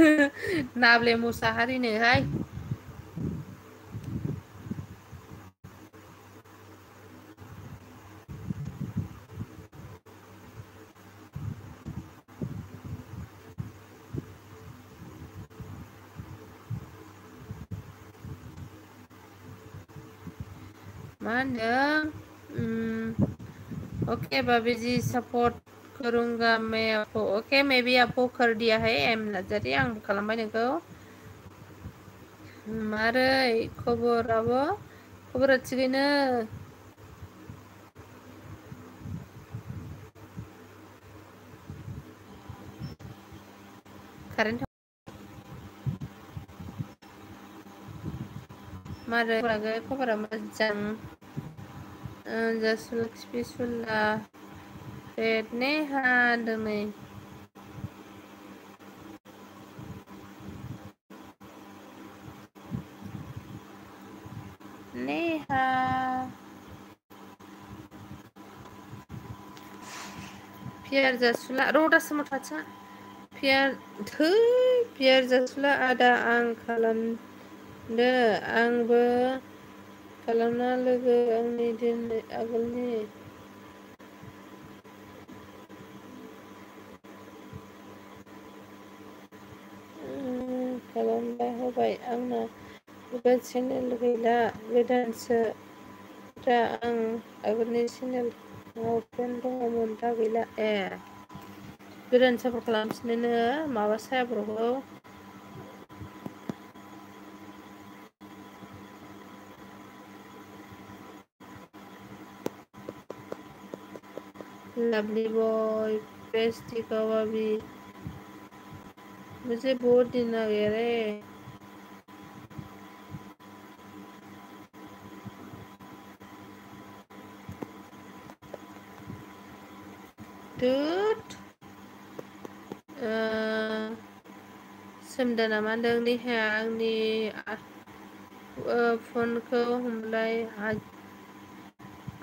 नाब्ले मुसाहारिनोहाय मा होनदों ओके भाभी जी सपोर्ट करूंगा मैं आपको ओके मैं भी आपको कर दिया है एम नार्जारि आंबो खालामबाय नोंखौ मारै खबराबो खबरा थिगैनो कारेन्ट मारै खबरा मोजां जासुला खिफिसुला रेड नेहा होनदों नै नेहा पियार जासुला र'दासो मथाचा पियार जासुला आदा आं खालामदो आंबो खालामना लोगो आंनि दिनै आगोलनि खालामना होबाय आंना गोदान चेनेल गैला गोदानसो दा आं आगोलनि चेनेलाव फ्रेन्ड दङमोन दा गैला ए गोदान सापर्ट खालामफिननो माबा सायाब्र'खौ लवली बॉय पेस्टिका भाभी मुझे बहुत दिन आ गया रे Dude सोमदों नामा होनदों नेहाया आंनि फनखौ हमलाय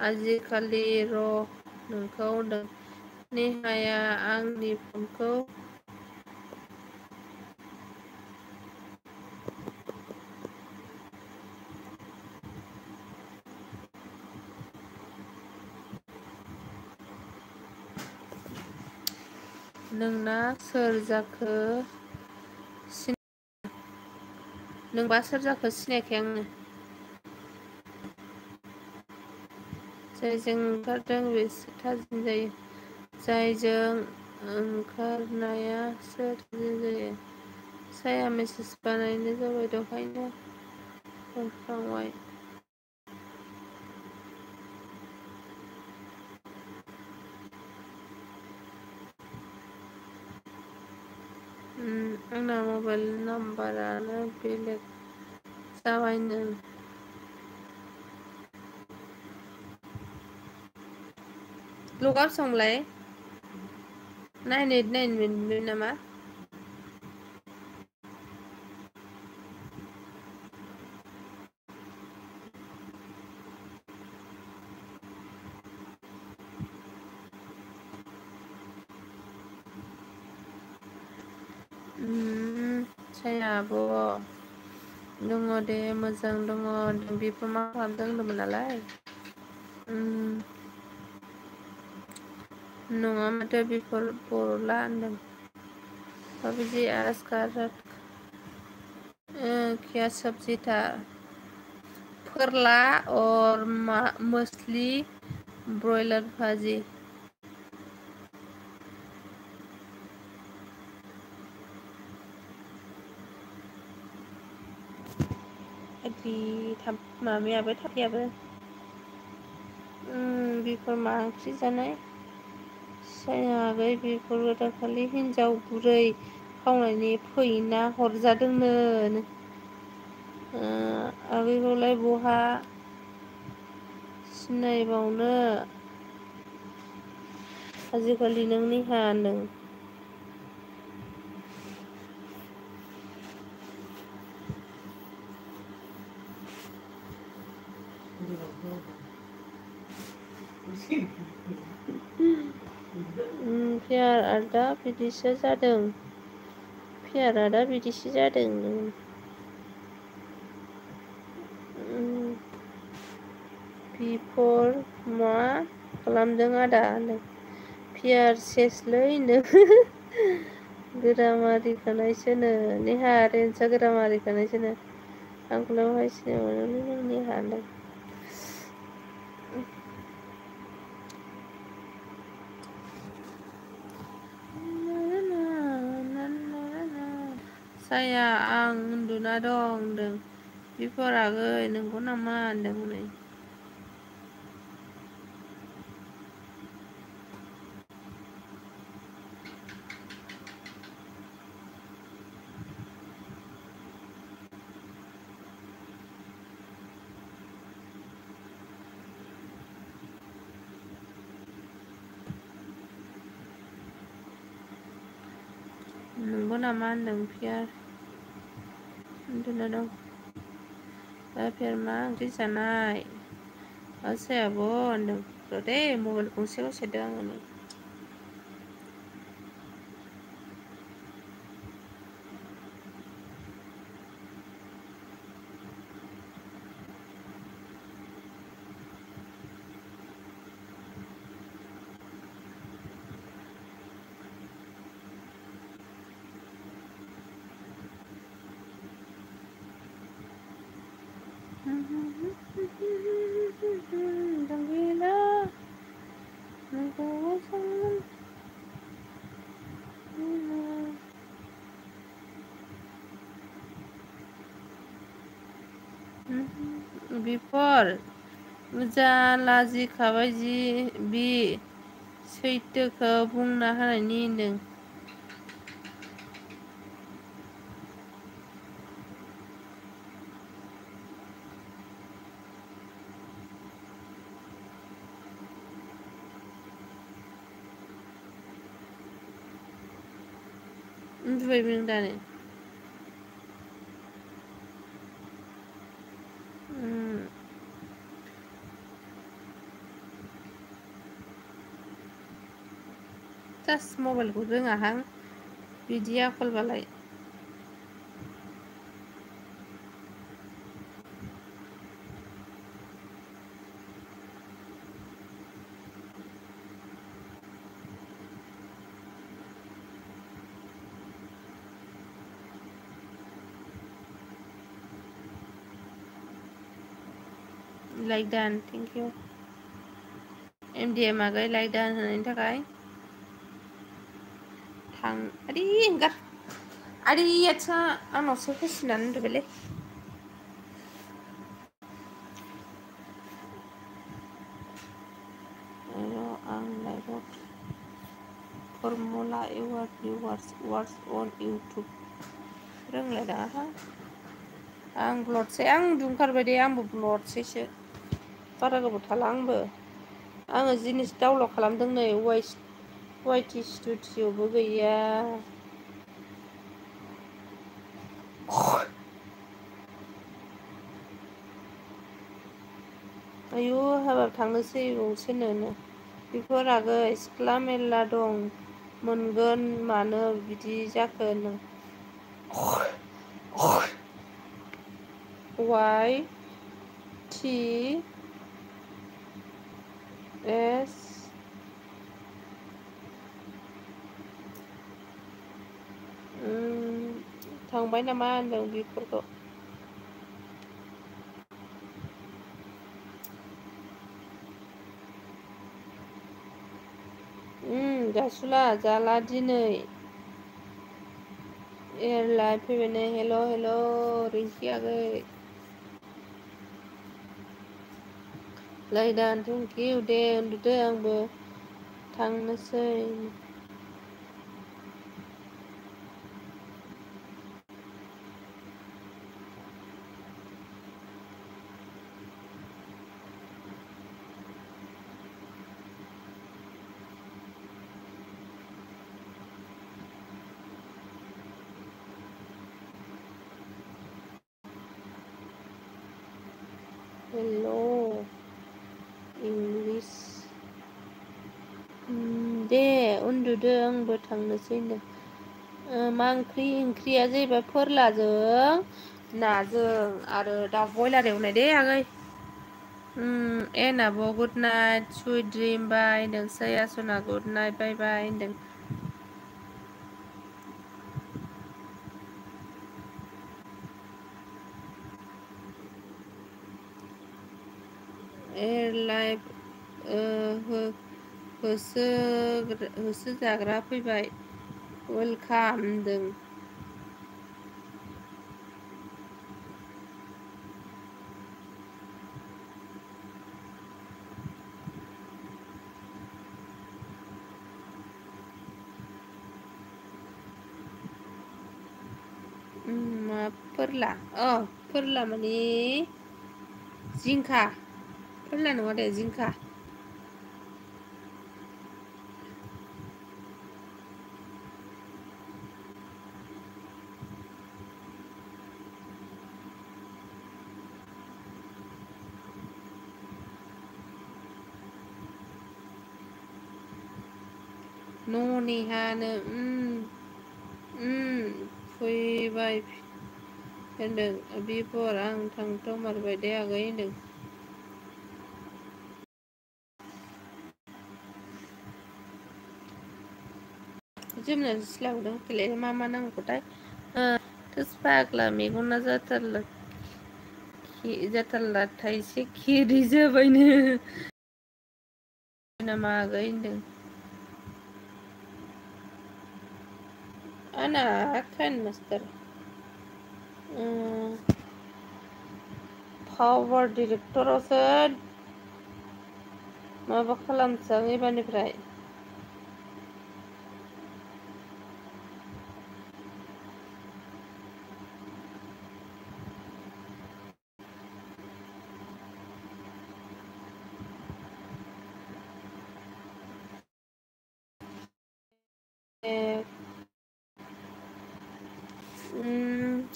आजिखालि र' नोंखौ होनदों नेहाया आंनि फनखौ नोंना सोर जाखो नोंबा सोर जाखो सिनायाखै आङो जायजों ओंखारदों बेसो थाजिम जायो जायजों ओंखारनाया सोर थाजिम जायो साया मेसेज बानायनो जाबाय दहायनो हरफ्लांबाय आंना मबाइल नाम्बारानो बेलेग जाबायनो लगा बेसेबांलाय 989 मोनबाय नामा साया आब' दङ दे मोजां दङ बेफोर मा खालामदों होनदोंमोन नालाय नङा माथो बेफोर बर'ला होनदों बाबूजी आज का क्या सब्जी था फोरला और मछली ब्रॉयलर भाजी मामियाबो थाफियाबो बेफोर मा ओंख्रि जानाय सायागै बेफोरबो दाखालि हिनजाव बुरै खावनायनि फैना हरजादोंनो आगैखौलाय बहा सिनायबावनो आजिखालि नों नेहा होनदों प्यार आदा बिदिसो जादों प्यार आदा बिदिसो जादों बिफोर मा खालामदों आदा होनदों प्यार सेसलै नो गोरामारिखानायसोनो नेहा रेन्सआ गोरामारिखानायसोनो आंखौलाय बहाय सिनायबावनो नों नेहा होनदों साया आं उन्दुना दं होनदों बिफोर आगै नंगौ नामा होनदों हनै नंगौ नामा होनदों प्यार उन्दुना दं प्यार मा ओंख्रि जानाय सायाब' होनदों र' दे मबाइल गंसेयाव सेरदों आङो बिफोर बुरजा लाजिखाबाय जि बि सैथोखौ बुंना होनायनि होनदों उन्दुबायबो नों दानो जास मबाइलखौ रोङाहां बिदि आखलबालाय लाइक दान थेंक इउ MDM आगै लाइक दान होनायनि थाखाय थां आदै एंगार आदै आथिङा आंनावसो होसिननानै उन्दुबायलै आं लाइभआव फर्मुला इउआर भिउवार्स वार्स अन इउटुब रोंलायलाङाहां आं ब्लडसै आं उन्दुंखारबाय दे आंबो ब्लडसैसो बारा गोबाव थाला आंबो आङो जिनिस डाउनलड खालामदों नै वाइटि स्टुडिअ'बो गैया आयु हाबाब थांनोसै गंसेनो बेफोर आगै सिख्ला मेरला दं मोनगोन मानो बिदि जाखो नों वाइ टि एस थांबाय नामा होनदों बेफोरखौ जासुला जाला दिनै लाइभ फैबाय हेल' हेल' रिंकि आगै लायदान थेंकिउ दे उन्दुदो आंबो थांनोसै हेल' इंलिस दे उन्दुदो आंबो थांनोसै होनदों मा ओंख्रिया जाहैबाय फोरलाजों नाजों आरो दाउ बयलार एवनाय दे आगै एनाब' गुड नाइट सुइट ड्रिम बाय होनदों आसना गुड नाइट बाय बाय होनदों लाइभ होसोजाग्रा फैबाय वेलकाम होनदों मा फोरला फोरला माने जिंखा फोरला नङा दे जिंखा न'निहानो फैबाय होनदों बिफोर आं थांथ'मारबाय दे आगै होनदों जोमनो सिलाबोदों होथलाय मा नांगौथाय फाग्ला मेगना जाथारला थाइसे खिरि जाबायनो नामा आगै होनदों आना टाइन मास्टार पावार डिरेक्टरावसो माबा खालामसै एबारनिफ्राय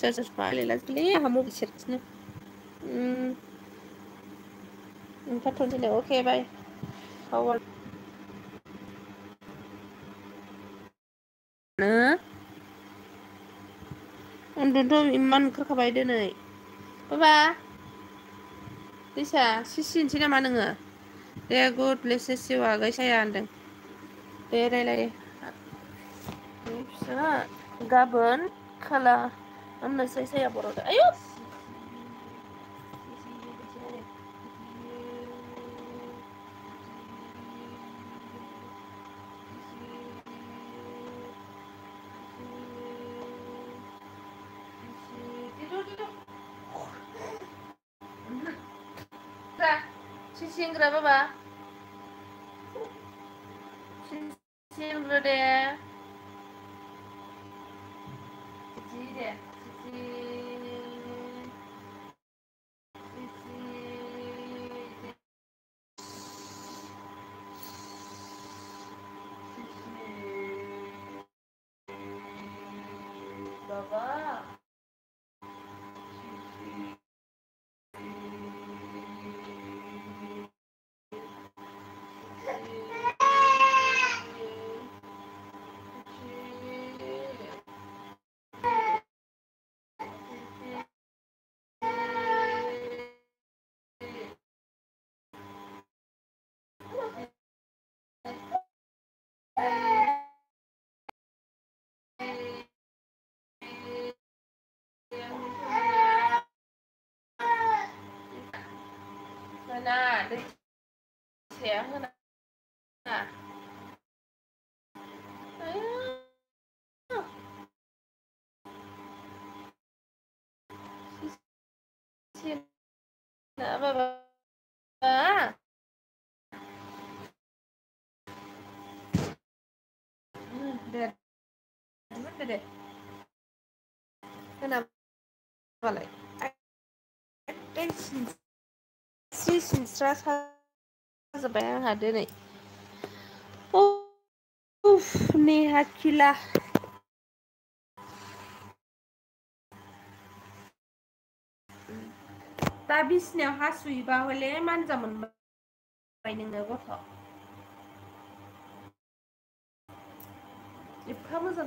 चार्जार बायलायलाजोबलै आंहा मबाइल सेरगासिनो ओंखारथ'नोसैनो अके बाय उन्दुनोथ' इमान ओंखारखाबाय दिनै बाबा दैसा सिसिनोसै नामा नोङो दे गुड ब्लेसेस इउ आगै साया होनदों दे रायलाय फिसा गाबोन खालामनोसै साया बर'दा आयु सिसिंग्रा बाबा सिसिंग्रा दे दे बाबा होना दैसाया होना बाबा दे दे होनाबालाय सिनस्रा साजोब्बाय आंहा दिनै उफ नेहा खिला दा बिसिनायाव हासुयोबा हले मानजा मोनबाय नोङो गथ' एफा मोजां